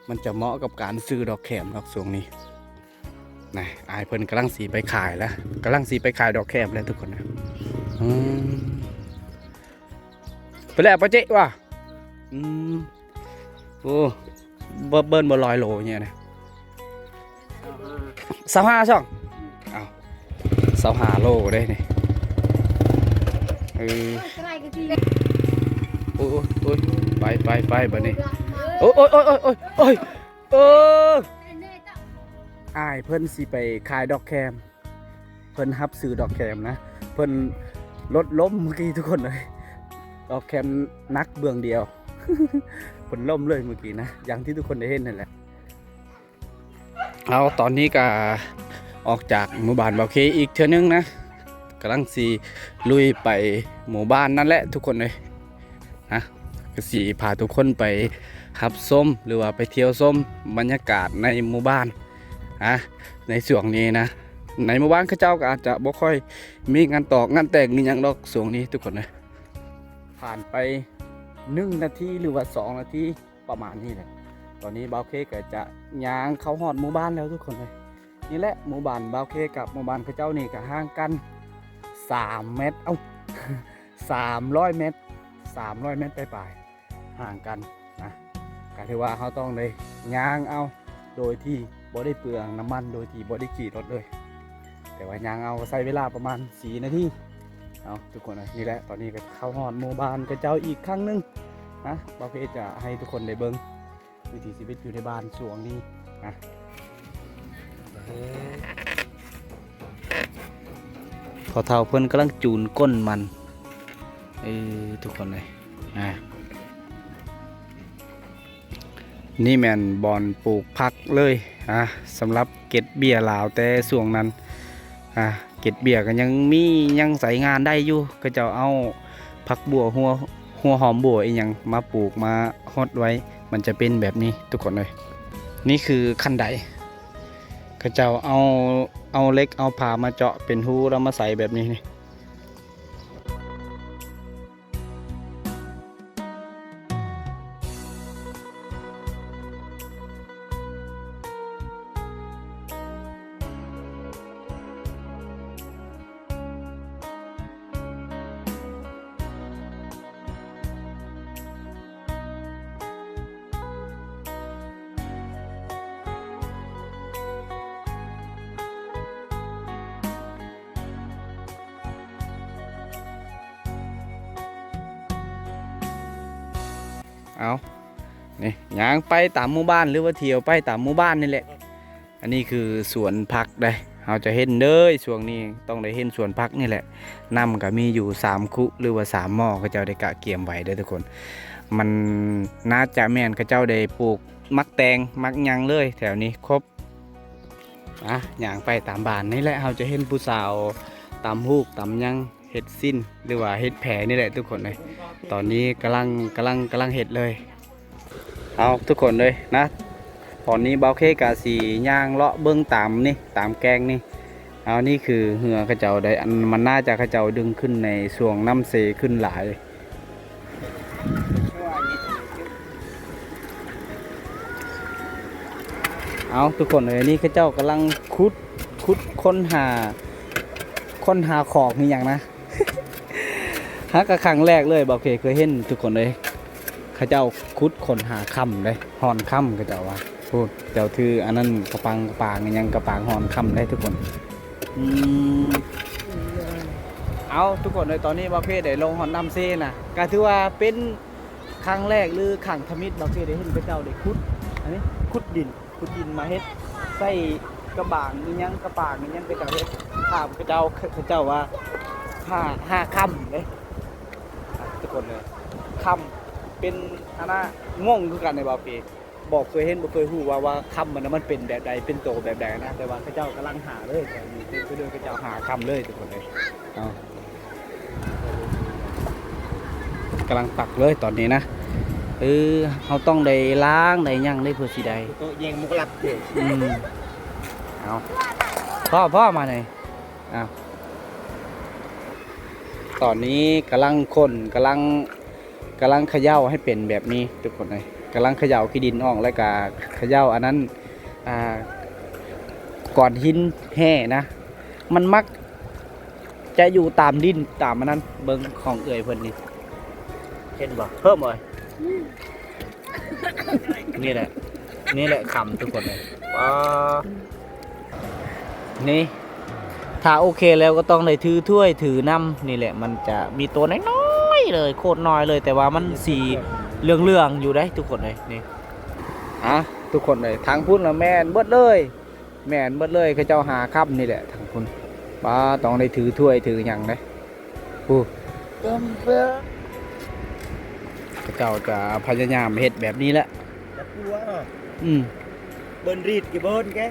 ມັນຈະເໝາະກັບການຊື້ດອກແຄມດອກຊ່ວງນີ້ນະ. ອ້າຍເພິ່ນກຳລັງຊິໄປຂາຍລະ ກຳລັງຊິໄປຂາຍດອກແຄມແລ້ວທຸກຄົນນະ. ອືມ ໄປແລ້ວປະເຈະວ່າ ອືມ ໂອ້ ເບິ່ນບໍ່ຮ້ອຍໂລເນຍນະ. ຊາວຫ້າຊ່ອງ ອ້າວ ຊາວຫ້າໂລເດ້ນີ້. ເອີ ໂອ້ຍ ໂອ້ຍ ໂອ້ຍ ໄປ ໄປ ໄປ ບາດນີ້. ໂອ້ຍ ໂອ້ຍ ໂອ້ຍ ໂອ້ຍ ໂອ້ຍ ເອີ ອ້າຍເພິ່ນຊິໄປຂາຍດອກແຄມ ເພິ່ນຮັບຊື້ດອກແຄມນະ ເພິ່ນລົດລົ້ມເມື່ອກີ້ທຸກຄົນເອີຍ. ດອກແຄມໜັກເບື້ອງດຽວ ເພິ່ນລົ້ມເລີຍເມື່ອກີ້ນະ ຢ່າງທີ່ທຸກຄົນໄດ້ເຫັນນັ້ນແຫຼະ. ເອົາ ຕອນນີ້ກະອອກຈາກໝູ່ບ້ານບ່າວເຄອີກເທື່ອໜຶ່ງນະ ກຳລັງຊິລຸຍໄປໝູ່ບ້ານນັ້ນແຫຼະທຸກຄົນເອີຍນະ. ກະຊິພາທຸກຄົນໄປຮັບຊົມ ຫຼືວ່າໄປທ່ຽວຊົມບັນຍາກາດໃນໝູ່ບ້ານນະ ໃນຊ່ວງນີ້ນະ. ໃນໝູ່ບ້ານເຂົາເຈົ້າກະອາດຈະບໍ່ຄ່ອຍມີງານຕອກງານແຕ່ງອີ່ຫຍັງດອກຊ່ວງນີ້ທຸກຄົນເອີຍ. ຜ່ານໄປໜຶ່ງນາທີ ຫຼືວ່າສອງນາທີ ປະມານນີ້ແຫຼະ. ຕອນນີ້ບ່າວເຄກະຈະຍ່າງເຂົ້າຮອດໝູ່ບ້ານແລ້ວທຸກຄົນເອີຍ. ນີ້ແຫຼະ ໝູ່ບ້ານບ່າວເຄກັບໝູ່ບ້ານເຂົາເຈົ້ານີ້ກະຫ່າງກັນສາມແມັດ ເອົ້າ ສາມຮ້ອຍແມັດ ສາມຮ້ອຍແມັດປາຍໆ ຫ່າງກັນນະ. ກະຖືວ່າເຮົາຕ້ອງໄດ້ຍ່າງເອົາ ໂດຍທີ່ບໍ່ໄດ້ເປືອງນ້ຳມັນ ໂດຍທີ່ບໍ່ໄດ້ຂີ່ລົດເລີຍ. ແຕ່ວ່າຍ່າງເອົາ ໃຊ້ເວລາປະມານສີ່ນາທີ. ເອົາ ທຸກຄົນເອີຍ ນີ້ແຫຼະ ຕອນນີ້ກໍເຂົ້າຮອດໝູ່ບ້ານເຂົາເຈົ້າອີກຄັ້ງໜຶ່ງນະ. ບ່າວເຄຈະໃຫ້ທຸກຄົນໄດ້ເບິ່ງວິຖີຊີວິດຢູ່ໃນບ້ານຊ່ວງນີ້ນະ. ພໍ່ເຖົ້າເພິ່ນກຳລັງຈູນກົ້ນມັນ ເອີ ທຸກຄົນເອີຍ ອາ. ນີ້ແມ່ນບ່ອນປູກຜັກເລີຍ ອາ ສຳລັບເກັດເບ້ຍລາວແຕ່ຊ່ວງນັ້ນ ອາ ເກັດເບ້ຍກໍຍັງມີ ຍັງໃຊ້ງານໄດ້ຢູ່. ເຂົາເຈົ້າເອົາຜັກບົ່ວຫົວ ຫົວຫອມບົ່ວອີ່ຫຍັງມາປູກມາຫົດໄວ້ ມັນຈະເປັນແບບນີ້ທຸກຄົນເອີຍ. ນີ້ຄືຄັນໄດ ເຂົາເຈົ້າເອົາ ເອົາເຫຼັກເອົາຝາມາເຈາະເປັນຮູ ແລ້ວມາໃສ່ແບບນີ້ນີ້. ເອົາ ນີ້ ຍ່າງໄປຕາມໝູ່ບ້ານ ຫຼືວ່າທ່ຽວໄປຕາມໝູ່ບ້ານນີ້ແຫຼະ. ອັນນີ້ຄືສວນຜັກເດ້ ເຮົາຈະເຫັນເດີ ຊ່ວງນີ້ຕ້ອງໄດ້ເຫັນສວນຜັກນີ້ແຫຼະ. ນ້ຳກໍມີຢູ່ສາມຄຸ ຫຼືວ່າສາມໝໍ້ ເຂົາເຈົ້າໄດ້ກະກຽມໄວ້ເດີທຸກຄົນ. ມັນໜ້າຈະແມ່ນເຂົາເຈົ້າໄດ້ປູກໝາກແຕງ ໝາກຫຍັງເລີຍ ແຖວນີ້ຄົບ. ອ່ະ ຍ່າງໄປຕາມບ້ານນີ້ແຫຼະ ເຮົາຈະເຫັນຜູ້ສາວຕຳຫູກຕຳຫຍັງ ເຮັດສິ້ນ ຫຼືວ່າເຮັດແພນີ້ແຫຼະທຸກຄົນເອີຍ. ຕອນນີ້ກຳລັງ ກຳລັງ ກຳລັງເຮັດເລີຍ. ເອົາ ທຸກຄົນເອີຍນະ ຕອນນີ້ບ່າວເຄກະຊິຍ່າງເລາະເບິ່ງຕາມນີ້ ຕາມແກ້ງນີ້. ເອົາ ນີ້ຄືເຮືອເຂົາເຈົ້າໄດ້ ອັນມັນໜ້າຈະເຂົາເຈົ້າດຶງຂຶ້ນໃນຊ່ວງນ້ຳເຊຂຶ້ນຫຼາຍ. ເອົາ ທຸກຄົນເອີຍ ນີ້ເຂົາເຈົ້າກຳລັງຂຸດ ຂຸດຄົ້ນຫາ ຄົ້ນຫາຂອງອີ່ຫຍັງນະ. ຫາກະຄັ້ງແລກເລີຍ ບ່າວເຄເຄີຍເຫັນທຸກຄົນເອີຍ. ເຂົາເຈົ້າຂຸດຄົ້ນຫາຄຳເດ້ ຮ່ອນຄຳເຂົາເຈົ້າວ່າ. ໂອ້ ເຈົ້າຖືອັນນັ້ນກະປັງ ກະປາງອີ່ຫຍັງ ກະປາງຮ່ອນຄຳເດ້ທຸກຄົນ. ອືມ ເອົາ ທຸກຄົນເອີຍ ຕອນນີ້ບ່າວເຄໄດ້ລົງຮອດນ້ຳເຊນະ ກະຖືວ່າເປັນຄັ້ງແລກ ຫຼືຄັ້ງທຳອິດ ບ່າວເຄໄດ້ເຫັນເຂົາເຈົ້າໄດ້ຂຸດ ອັນນີ້ ຂຸດດິນ ຂຸດດິນມາເຮັດ ໃສ່ກະບາງອີ່ຫຍັງ ກະປາງອີ່ຫຍັງ ເຂົາເຈົ້າເຮັດ. ຖາມເຂົາເຈົ້າ ເຂົາເຈົ້າວ່າ ຫ້າ ຫ້າຄຳເດ້ ອ່າ ທຸກຄົນເອີຍ. ຄຳ ເປັນອັນນ່າ ງົງຄືກັນເດ້ບ່າວເຄ ບໍ່ເຄີຍເຫັນ ບໍ່ເຄີຍຮູ້ວ່າ ວ່າຄຳມັນນະ ມັນເປັນແບບໃດ ເປັນໂຕແບບໃດນະ. ແຕ່ວ່າເຂົາເຈົ້າກຳລັງຫາເລີຍ ແຖວນີ້ຄືເຂົາເຈົ້າຫາຄຳເລີຍທຸກຄົນເອີຍ. ເອົາ ກຳລັງຕັກເລີຍຕອນນີ້ນະ. ເອີ ເຮົາຕ້ອງໄດ້ລ້າງໄດ້ຫຍັງເດ້ ເພື່ອຊິໄດ້ ໂຕະແຍງໝົກລັບເດ້. ອືມ ເອົາ ພໍ ພໍ ມານີ້. ເອົາ ຕອນນີ້ກຳລັງຂົນ ກຳລັງ ກຳລັງຂະເຍົາໃຫ້ເປັນແບບນີ້ທຸກຄົນເອີຍ. ກຳລັງຂະເຍົາຂີ້ດິນອອກ ແລ້ວກະຂະເຍົາອັນນັ້ນ ອ່າ ກ້ອນຫີນແຮ່ນະ ມັນມັກຈະຢູ່ຕາມດິນຕາມອັນນັ້ນ. ເບິ່ງຂອງເອື້ອຍເພິ່ນນີ້ ເຫັນບໍ່ ເພີ່ມເອີຍ? ນີ້ແຫຼະ ນີ້ແຫຼະຄຳທຸກຄົນເອີຍ. ວ້າ ນີ້ ຖ້າໂອເຄແລ້ວກໍຕ້ອງໄດ້ຖືຖ້ວຍຖືນ້ຳ. ນີ້ແຫຼະ ມັນຈະມີໂຕນ້ອຍໆເລີຍ ໂຄດນ້ອຍເລີຍ ແຕ່ວ່າມັນສີເຫຼືອງໆຢູ່ເດ້ທຸກຄົນເອີຍ. ນີ້ ອ່າ ທຸກຄົນເອີຍ ທາງພຸ້ນລະແມ່ນເບິດເລີຍ ແມ່ນເບິດເລີຍ. ເຂົາເຈົ້າຫາຄຳນີ້ແຫຼະທາງພຸ້ນ. ປ້າ ຕ້ອງໄດ້ຖືຖ້ວຍຖືຫຍັງເດ້. ໂອ້ ເຂົາເຈົ້າຈະພະຍາຍາມເຮັດແບບນີ້ແຫຼະ. ອືມ ເບິ່ນຣີດກີ່ເບິ່ນແກ.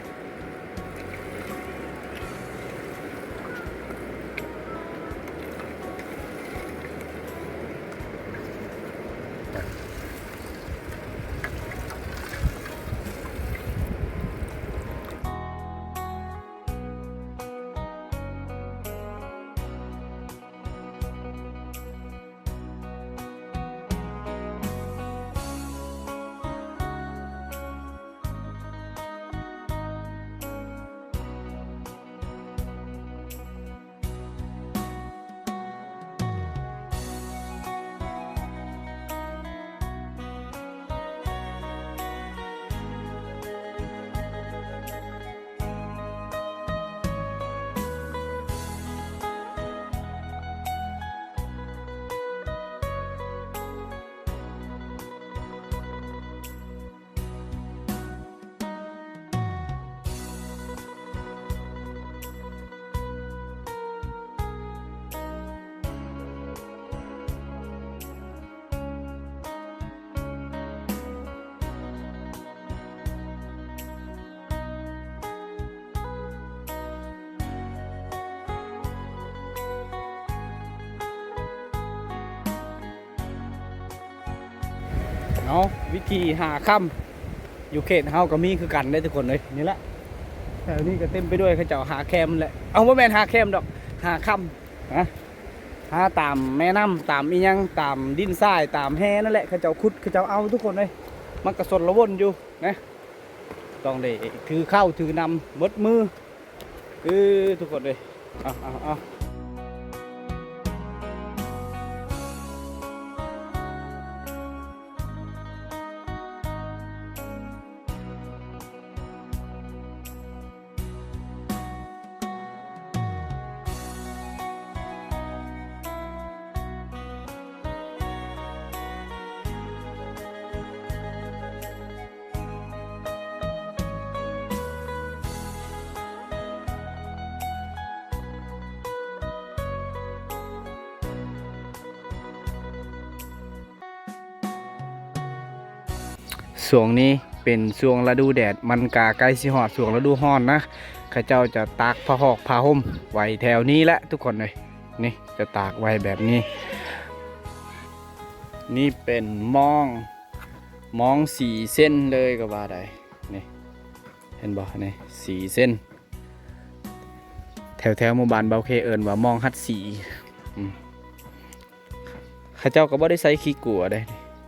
ເອົາ ວິທີຫາຄຳ ຢູ່ເຂດເຮົາກໍມີຄືກັນເດ້ທຸກຄົນເອີຍ. ນີ້ແຫຼະ ແຖວນີ້ກໍເຕັມໄປດ້ວຍເຂົາເຈົ້າຫາແຄມແຫຼະ. ເອົາ ບໍ່ແມ່ນຫາແຄມດອກ ຫາຄຳນະ ຫາຕາມແມ່ນ້ຳ ຕາມອີ່ຫຍັງ ຕາມດິນຊາຍ ຕາມແຮ່ນັ້ນແຫຼະ ເຂົາເຈົ້າຂຸດ ເຂົາເຈົ້າເອົາທຸກຄົນເອີຍ. ມັນກໍຊົນລະວົນຢູ່ນະ ຕ້ອງໄດ້ຖືເຂົ້າຖືນ້ຳໝົດມື ເອີ ທຸກຄົນເອີຍ. ເອົາ ເອົາ ເອົາ. ຊ່ວງນີ້ເປັນຊ່ວງລະດູແດດ ມັນກະໃກ້ຊິຮອດຊ່ວງລະດູຮ້ອນນະ. ເຂົາເຈົ້າຈະຕາກຜ້າຫອກຜ້າຫົ່ມໄວ້ແຖວນີ້ແຫຼະທຸກຄົນເອີຍ. ນີ້ຈະຕາກໄວ້ແບບນີ້. ນີ້ເປັນມອງ ມອງສີ່ເສັ້ນເລີຍກໍວ່າໄດ້. ນີ້ ເຫັນບໍ່? ນີ້ສີ່ເສັ້ນ. ແຖວໆໝູ່ບ້ານບ່າວເຄເອີ້ນວ່າມອງຮັດສີ. ອືມ ເຂົາເຈົ້າກໍບໍ່ໄດ້ໃສ່ຂີ້ກົວເດ້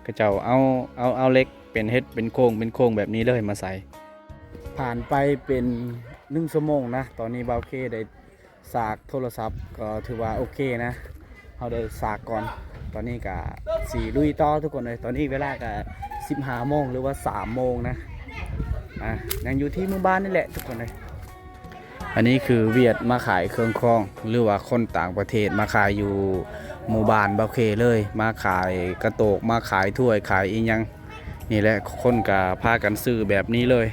ເຂົາເຈົ້າເອົາ ເອົາ ເອົາເຫຼັກເປັນ ເຮັດເປັນໂຄ້ງເປັນໂຄ້ງແບບນີ້ເລີຍມາໃສ່. ຜ່ານໄປເປັນໜຶ່ງຊົ່ວໂມງນະ ຕອນນີ້ບ່າວເຄໄດ້ສາກໂທລະສັບ ກໍຖືວ່າໂອເຄນະ. ເຮົາໄດ້ສາກກ່ອນ ຕອນນີ້ກະຊິລຸຍຕໍ່ທຸກຄົນເອີຍ. ຕອນນີ້ເວລາກະສິບຫ້າໂມງ ຫຼືວ່າສາມໂມງນະ. ອ່າ ຍັງຢູ່ທີ່ໝູ່ບ້ານນີ້ແຫຼະທຸກຄົນເອີຍ. ອັນນີ້ຄືຫວຽດມາຂາຍເຄື່ອງຄອງ ຫຼືວ່າຄົນຕ່າງປະເທດມາຂາຍຢູ່ໝູ່ບ້ານບ່າວເຄເລີຍ ມາຂາຍກະໂຕກ ມາຂາຍຖ້ວຍ ຂາຍອີ່ຫຍັງນີ້ແຫຼະ. ຄົນກະພາກັນຊື້ແບບນີ້ເລີຍ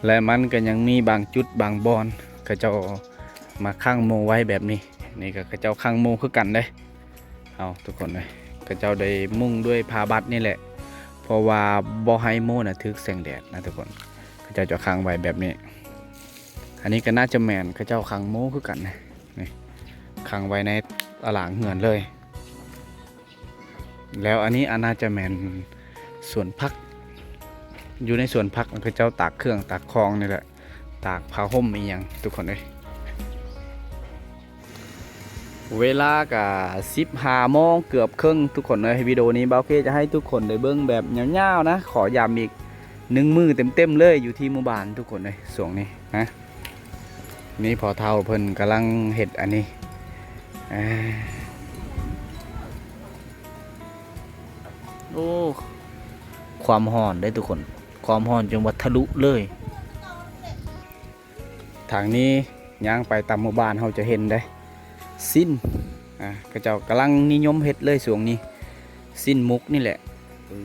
ແລະ ມັນກະຍັງມີບາງຈຸດບາງບ່ອນ ເຂົາເຈົ້າມາຂັງໝູໄວ້ແບບນີ້. ນີ້ກໍເຂົາເຈົ້າຂັງໝູຄືກັນເດ້. ເອົາ ທຸກຄົນເອີຍ ເຂົາເຈົ້າໄດ້ມຸງດ້ວຍຜ້າບັດນີ້ແຫຼະ ເພາະວ່າບໍ່ໃຫ້ໝູນະຖືກແສງແດດນະທຸກຄົນ. ເຂົາເຈົ້າຈະຂັງໄວ້ແບບນີ້. ອັນນີ້ກໍໜ້າຈະແມ່ນເຂົາເຈົ້າຂັງໝູຄືກັນນະ. ນີ້ ຂັງໄວ້ໃນອະຫຼາງເຮືອນເລີຍ. ແລ້ວອັນນີ້ອາດໜ້າຈະແມ່ນສວນຜັກ ຢູ່ໃນສວນຜັກເຂົາເຈົ້າຕາກເຄື່ອງຕາກຂອງນີ້ແຫຼະ ຕາກຜ້າຫົ່ມອີ່ຫຍັງທຸກຄົນເອີຍ. ເວລາກະສິບຫ້າໂມງເກືອບເຄິ່ງທຸກຄົນເອີຍ. ວິດີໂອນີ້ບ່າວເຄຈະໃຫ້ທຸກຄົນໄດ້ເບິ່ງແບບຍາວໆນະ ຂໍຢ້ຳອີກໜຶ່ງມື້ເຕັມໆເລີຍ ຢູ່ທີ່ໝູ່ບ້ານທຸກຄົນເອີຍ ຊ່ວງນີ້ນະ. ນີ້ພໍ່ເຖົ້າເພິ່ນກຳລັງເຮັດອັນນີ້ ເອີ ໂອ້ ຄວາມຮ້ອນເດ້ທຸກຄົນ ຄວາມຮ້ອນຈົນວ່າທະລຸເລີຍ. ທາງນີ້ຍ່າງໄປຕາມໝູ່ບ້ານເຮົາຈະເຫັນເດ້ ສິ້ນ ອ່າ ເຂົາເຈົ້າກຳລັງນິຍົມເຮັດເລີຍຊ່ວງນີ້ ສິ້ນໝົກນີ້ແຫຼະ. ເອີ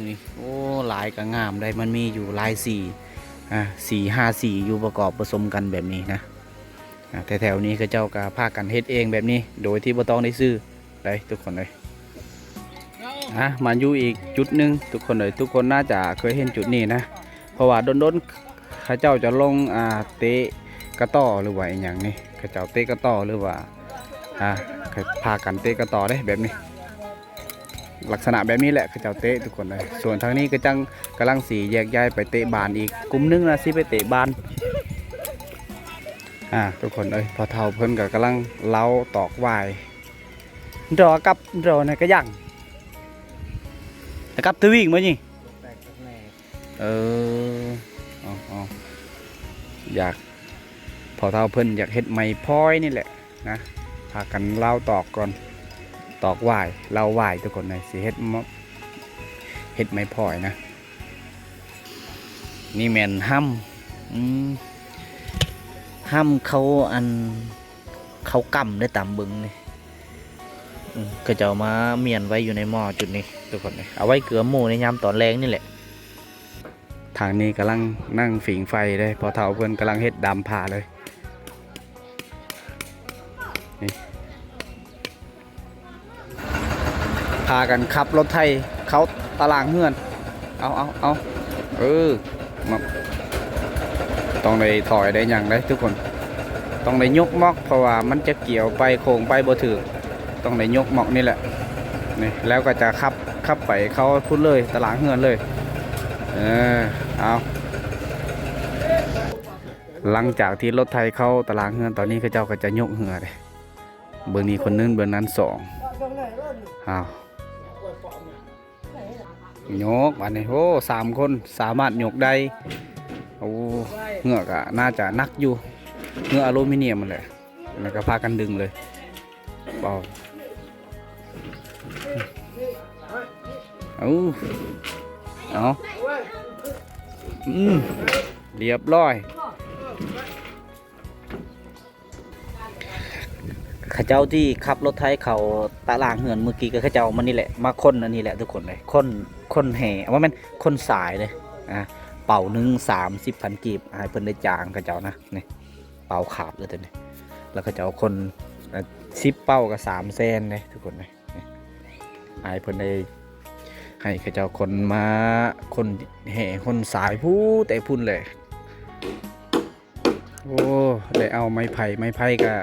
ນີ້ ໂອ້ ລາຍກໍງາມໄດ໋ ມັນມີຢູ່ຫຼາຍສີ ອ່າ ສີ່ຫ້າສີຢູ່ປະກອບປະສົມກັນແບບນີ້ນະ. ອ່າ ແຖວໆນີ້ເຂົາເຈົ້າກໍພາກັນເຮັດເອງແບບນີ້ ໂດຍທີ່ບໍ່ຕ້ອງໄດ້ຊື້ໄດ໋ທຸກຄົນເອີຍ. ອ່າ ມາຢູ່ອີກຈຸດໜຶ່ງທຸກຄົນເອີຍ ທຸກຄົນໜ້າຈະເຄີຍເຫັນຈຸດນີ້ນະ ເພາະວ່າດົນໆ ເຂົາເຈົ້າຈະລົງ ອ່າ ເຕະກະຕໍ້ ຫຼືວ່າອີ່ຫຍັງນີ້ ເຂົາເຈົ້າເຕະກະຕໍ້ ຫຼືວ່າ ອ່າ ພາກັນເຕະກະຕໍ້ເດ້ ແບບນີ້ ລັກສະນະແບບນີ້ແຫຼະ ເຂົາເຈົ້າເຕະທຸກຄົນເອີຍ. ສ່ວນທາງນີ້ກໍຈັ່ງກຳລັງຊິແຍກຍ້າຍໄປເຕະບານອີກ ກຸ່ມໜຶ່ງນະຊິໄປເຕະບານ. ອ່າ ທຸກຄົນເອີຍ ພໍ່ເຖົ້າເພິ່ນກໍກຳລັງເລົ່າຕອກຫວ້າຍ ເຮົາກັບເຮົານະກະຍັງ ກັບທະວິງບໍ່ນີ້? ເອີ ເອົາ ເອົາ ຢາກ ພໍ່ເຖົ້າເພິ່ນຢາກເຮັດໄມ້ພອຍນີ້ແຫຼະນະ ພາກັນເລົ່າຕອກກ່ອນ ຕອກຫວ້າຍ ເລົ່າຫວ້າຍທຸກຄົນເອີຍ ຊິເຮັດ ເຮັດໄມ້ພອຍນະ. ນີ້ແມ່ນຫ້ຳ ອືມ ຫ້ຳເຂົາ ອັນ ເຂົາກຳໄດ້ຕາມເບິ່ງນີ້ ອືມ ເຂົາເຈົ້າມາມ້ຽນໄວ້ຢູ່ໃນໝໍ້ຈຸດນີ້ທຸກຄົນເອີຍ ເອົາໄວ້ເກືອໝູໃນຍາມຕອນແລງນີ້ແຫຼະ. ທາງນີ້ກຳລັງນັ່ງຝີງໄຟເດ້ ພໍ່ເຖົ້າເພິ່ນກຳລັງເຮັດດາມຜາເລີຍ ນີ້ ພາກັນຂັບລົດໄຖເຂົ້າຕະຫຼາງເຮືອນ ເອົາ ເອົາ ເອົາ ເອີ ມາ ຕ້ອງໄດ້ຖອຍໄດ້ຫຍັງເດ້ທຸກຄົນ ຕ້ອງໄດ້ຍົກໝອກ ເພາະວ່າມັນຈະກຽວໄປໂຄ້ງໄປບໍ່ຖືກ ຕ້ອງໄດ້ຍົກໝອກນີ້ແຫຼະ. ນີ້ ແລ້ວກໍຈະຂັບ ຂັບໄປເຂົ້າພຸ້ນເລີຍ ຕະຫຼາງເຮືອນເລີຍ. ເອີ ເອົາ ຫຼັງຈາກທີ່ລົດໄຖເຂົ້າຕະຫຼາງເຮືອນ ຕອນນີ້ເຂົາເຈົ້າກໍຈະຍົກເຮືອເດ້. ເບິ່ງນີ້ຄົນໜຶ່ງ ເບິ່ງນັ້ນສອງ. ເອົາ ຍົກບາດນີ້ ໂອ້ ສາມຄົນສາມາດຍົກໄດ້. ໂອ້ ເຮືອກໍໜ້າຈະໜັກຢູ່ ເຮືອອາລູມີນຽມຫັ້ນແຫຼະ. ແລ້ວກໍພາກັນດຶງເລີຍ. ເອົາ ເອົາ ເອົາ ອືມ ລຽບຮ້ອຍ. ເຂົາເຈົ້າທີ່ຂັບລົດໄຖເຂົ້າຕະຫຼາງເຮືອນມື້ກີ້ ກໍເຂົາເຈົ້າມານີ້ແຫຼະ ມາຂົນອັນນີ້ແຫຼະທຸກຄົນເລີຍ. ຂົນ ຂົນແຮ່ ບໍ່ແມ່ນ ຂົນຊາຍເດ້. ອ່າ ເປົາໜຶ່ງສາມສິບພັນກີບ ໃຫ້ເພິ່ນໄດ້ຈ້າງເຂົາເຈົ້ານະ. ນີ້ ເປົາຂາດເລີຍຕົວນີ້. ແລ້ວເຂົາເຈົ້າຂົນ ເອີ ສິບເປົາກໍສາມແສນເດ້ທຸກຄົນເລີຍ. ນີ້ ໃຫ້ເພິ່ນໄດ້ ໃຫ້ເຂົາເຈົ້າຂົນມາ ຂົນແຮ່ຂົນຊາຍພຸ້ນແຕ່ພຸ້ນເລີຍ. ໂອ້ ໄດ້ເອົາໄມ້ໄຜ່ ໄມ້ໄຜ່ກໍ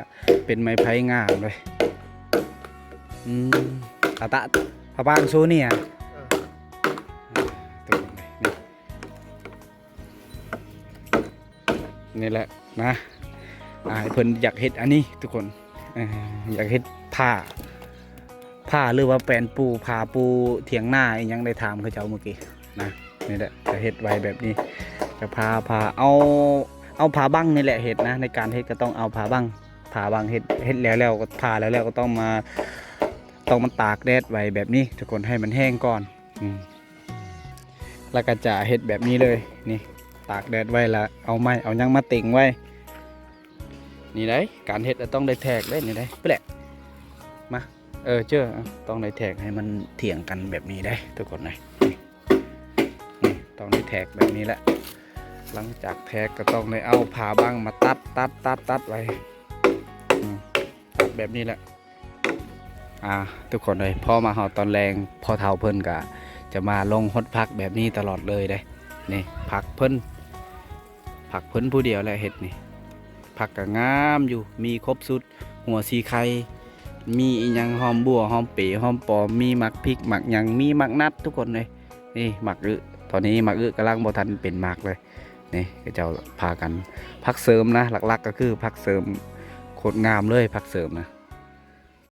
ເປັນໄມ້ໄຜ່ງາມເລີຍ. ອືມ ອາຕະ ພະບາງຊູເນຍ ເອີ ຕົວນີ້ ນີ້ແຫຼະນະ. ອ້າຍເພິ່ນຢາກເຮັດອັນນີ້ທຸກຄົນ ເອີ ຢາກເຮັດຜ້າ ຜ້າ ຫຼືວ່າແປນປູ ຜ້າປູຖຽງນາອີ່ຫຍັງ ໄດ້ຖາມເຂົາເຈົ້າມື້ກີ້ນະ. ນີ້ແຫຼະ ຈະເຮັດໄວ້ແບບນີ້ ຈະພາ ພາເອົາ ເອົາຜ້າບັງນີ້ແຫຼະເຮັດນະ. ໃນການເຮັດກໍຕ້ອງເອົາຜ້າບັງ ຜ້າບັງເຮັດ ເຮັດແລ້ວ ແລ້ວກໍ ຜ້າແລ້ວ ແລ້ວກໍຕ້ອງມາ ຕ້ອງມາຕາກແດດໄວ້ແບບນີ້ທຸກຄົນ ໃຫ້ມັນແຫ້ງກ່ອນ. ອືມ ແລ້ວກໍຈະເຮັດແບບນີ້ເລີຍ ນີ້ ຕາກແດດໄວ້ ແລ້ວເອົາໄມ້ເອົາຫຍັງມາເຕັງໄວ້. ນີ້ໄດ໋ ການເຮັດຕ້ອງໄດ້ແທກເດ້ ນີ້ໄດ໋ ໄປແຫຼະ ມາ ເອີ ເຈີ ຕ້ອງໄດ້ແທກໃຫ້ມັນຖຽງກັນແບບນີ້ເດ້ທຸກຄົນເອີຍ. ນີ້ ນີ້ຕ້ອງໄດ້ແທກແບບນີ້ແຫຼະ. ຫຼັງຈາກແທກກໍຕ້ອງໄດ້ເອົາຜ້າບັງມາຕັດ ຕັດ ຕັດ ຕັດໄວ້ ອືມ ຕັດແບບນີ້ແຫຼະ. ອ່າ ທຸກຄົນເອີຍ ພໍມາຮອດຕອນແລງ ພໍ່ເຖົ້າເພິ່ນກະຈະມາລົງຫົດຜັກແບບນີ້ຕະຫຼອດເລີຍເດ້. ນີ້ຜັກເພິ່ນ ຜັກເພິ່ນຜູ້ດຽວແຫຼະເຮັດນີ້. ຜັກກະງາມຢູ່ ມີຄົບຊຸດ ຫົວສີໄຄ ມີອີ່ຫຍັງ ຫອມບົ່ວ ຫອມເປ ຫອມປອມ ມີໝາກພິກ ໝາກຫຍັງ ມີໝາກນັດ ທຸກຄົນເອີຍ. ນີ້ໝາກອຶ ຕອນນີ້ໝາກອຶກຳລັງບໍ່ທັນເປັນໝາກເລີຍ. ນີ້ເຂົາເຈົ້າພາກັນ ຜັກເສີມນະ ຫຼັກໆກໍຄືຜັກເສີມ ໂຄດງາມເລີຍຜັກເສີມນະ.